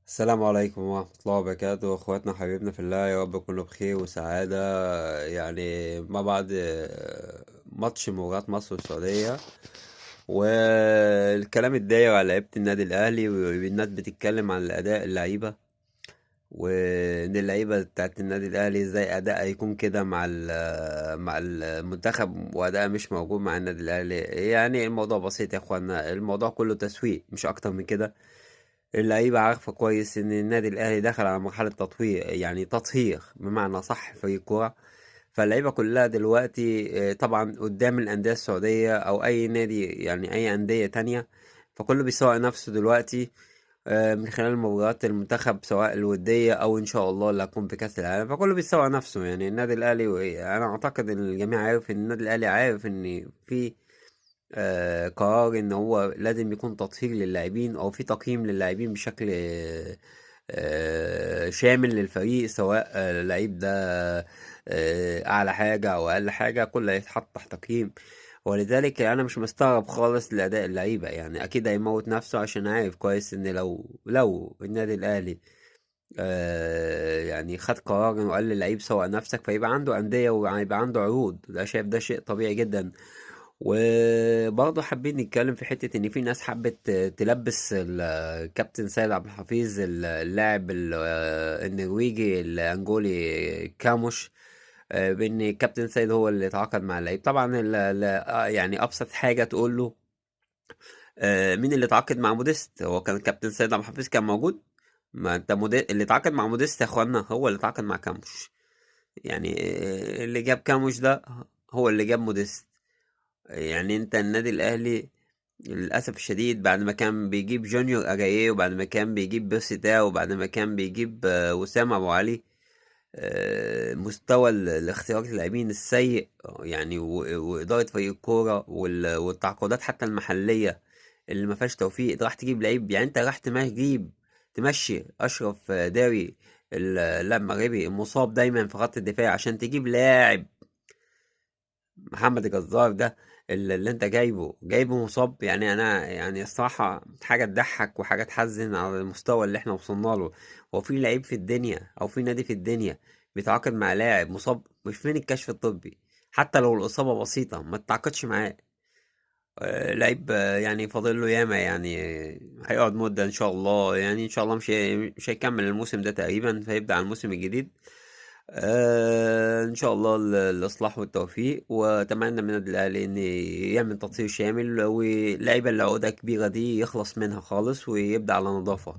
السلام عليكم ورحمة الله وبركاته، اخواتنا حبايبنا في الله، يا رب كله بخير وسعادة. يعني ما بعد ماتش مباراة مصر والسعودية والكلام الداير على لعيبة النادي الأهلي، والناس بتتكلم عن الأداء اللعيبة، وإن اللعيبة بتاعت النادي الأهلي إزاي أداء هيكون كده مع المنتخب وأداء مش موجود مع النادي الأهلي. يعني الموضوع بسيط يا إخوانا، الموضوع كله تسويق مش أكتر من كده. اللعيبة عارفة كويس إن النادي الأهلي دخل على مرحلة تطوير، يعني تطهير بمعنى صح فريق الكورة. فاللعيبة كلها دلوقتي طبعا قدام الأندية السعودية أو أي نادي، يعني أي أندية تانية، فكله بيسوق نفسه دلوقتي من خلال مباريات المنتخب سواء الودية أو إن شاء الله اللي هتكون في كأس العالم. فكله بيسوق نفسه. يعني النادي الأهلي، أنا أعتقد إن الجميع عارف إن النادي الأهلي عارف إن في قرار إن هو لازم يكون تطهير للاعبين أو في تقييم للاعبين بشكل شامل للفريق، سواء اللعيب ده أعلى حاجة أو أقل حاجة، كله هيتحط تحت تقييم. ولذلك أنا مش مستغرب خالص لأداء اللعيبة، يعني أكيد هيموت نفسه عشان عارف كويس إن لو النادي الأهلي يعني خد قرار وقال للعيب سوق نفسك، فيبقى عنده أندية ويبقى عنده عروض. ده شايف ده شيء طبيعي جدا. وبرضه حابين نتكلم في حتة إن في ناس حبت تلبس الكابتن سيد عبد الحفيظ اللاعب النرويجي الأنجولي كاموش، بإن الكابتن سيد هو اللي تعاقد مع اللعيب. طبعا يعني أبسط حاجة تقول له مين اللي تعاقد مع موديست؟ هو كان الكابتن سيد عبد الحفيظ كان موجود؟ ما انت اللي تعاقد مع موديست يا اخوانا هو اللي تعاقد مع كاموش. يعني اللي جاب كاموش ده هو اللي جاب موديست. يعني انت النادي الاهلي للاسف الشديد بعد ما كان بيجيب جونيور اجاييه، وبعد ما كان بيجيب بيرسي تاو، وبعد ما كان بيجيب وسام ابو علي، مستوى الاختيارات اللاعبين السيء، يعني واداره فريق الكوره والتعاقدات حتى المحليه اللي ما فيهاش توفيق. راح تجيب لعيب، يعني انت راح تمشي اشرف داري اللاعب المغربي المصاب دايما في خط الدفاع عشان تجيب لاعب محمد الجزار ده اللي انت جايبه مصاب. يعني انا الصراحه حاجه تضحك وحاجه تحزن على المستوى اللي احنا وصلنا له. هو في لعيب في الدنيا او في نادي في الدنيا بيتعاقد مع لاعب مصاب؟ مش فين الكشف الطبي؟ حتى لو الاصابه بسيطه ما تتعاقدش معاه. لعيب يعني فاضل له ياما، يعني هيقعد مده ان شاء الله، يعني ان شاء الله مش هيكمل الموسم ده تقريبا، فيبدا على الموسم الجديد. ان شاء الله الاصلاح والتوفيق. واتمنى من النادي الاهلي ان يعمل تطهير شامل، واللعيبه اللي عقدها كبيره دي يخلص منها خالص ويبدا على نظافه.